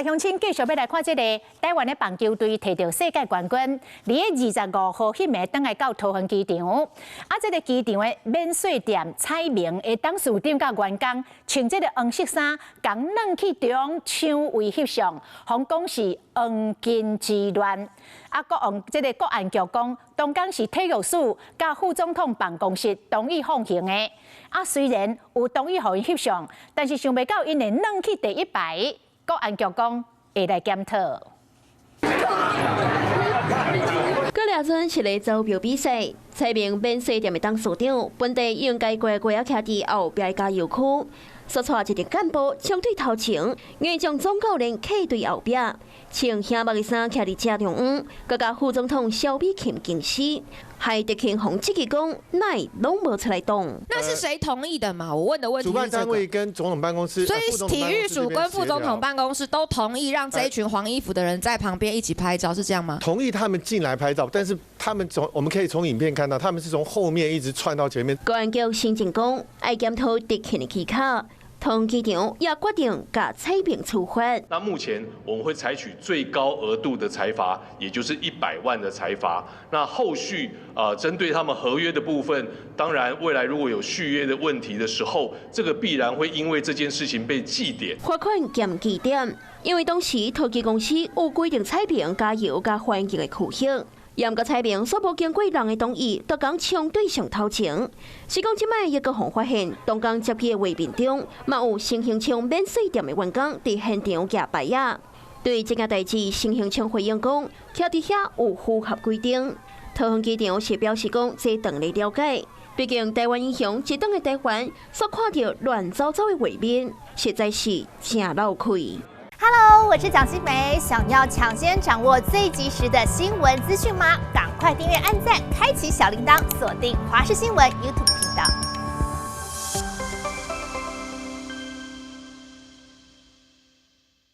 鄉親繼續欲來看這个台灣的棒球隊提著世界冠軍，佇咧25號彼暝轉來到桃園機場。啊，這个機場的免稅店彩明的董事長佮員工穿這个黃色衫，共冷氣中搶位翕相，予講是黃金之亂。啊，國安這个國安局講，當工是體育署佮副總統辦公室同意放行的。啊，雖然有同意予𪜶翕相，但是想袂到𪜶會軟去第一排。國安局講會來檢討。閣掠準是咧招標比賽，彩明免稅店的董事長，本地應該乖乖仔徛佇後壁加油區，煞帶一個幹部衝對頭前，硬將總教練客對後壁，穿顯目的衫徛佇正中央，閣佮副總統蕭美琴敬辭，害狄慶予質疑講，哪會攏無出來擋？那是誰同意的嘛？我問的問題。主辦單位跟總統辦公室，所以體育署跟副總統辦公室都同意讓這一群黃衣服的人在旁邊一起拍照，是這樣嗎？同意他們進來拍照，但是他們從我們可以從影片看到，他們是從後面一直竄到前面。國安局新進講，愛檢討執勤的技巧。桃園機場也決定共彩明處罰。那目前我們會採取最高額度的裁罰，也就是100萬的裁罰。那後續針對他們合約的部分，當然未來如果有續約的問題的時候，這個必然會因為這件事情被記點。罰款兼記點，因為當時桃機公司有規定彩明加油佮環境的區域。毋過彩明煞無經過人的同意，就共衝對上頭前。是講這擺抑閣予發現，當工接機的畫面中，嘛有新興昌免稅店的員工佇現場舉牌仔。對這件代誌，新興昌回應講，徛佇遐有符合規定。桃園機場是表示講，這當咧了解。畢竟台灣英雄一轉來台灣，煞看著亂糟糟的畫面，實在是誠落氣。 Hello，我是蔣新梅，想要搶先掌握最及時的新聞資訊嗎？趕快訂閱、按讚、開啟小鈴鐺，鎖定華視新聞 YouTube 頻道。